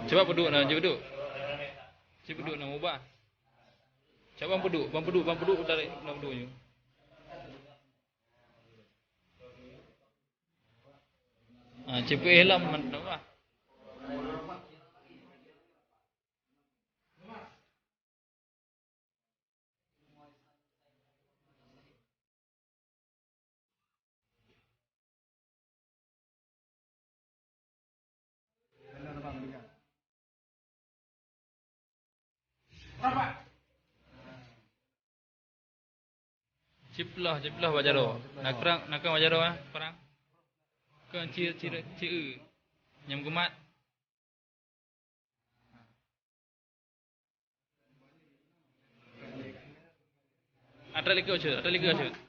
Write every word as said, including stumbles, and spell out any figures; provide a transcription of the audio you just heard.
Cuba peuduek na, cuba peuduek. Cuba peuduek na, ubah. Cuba ban peuduek, ban peuduek, ban peuduek, tarék na peuduek nyoe. Ha, cuba peuéh lom, ubah. Ciploh, ciploh bak jaroe. Na krang, na krang bak jaroe, eh, perang. Keu ci, ci, ci, nyang geumat. Atra likot cit, atra likot cit.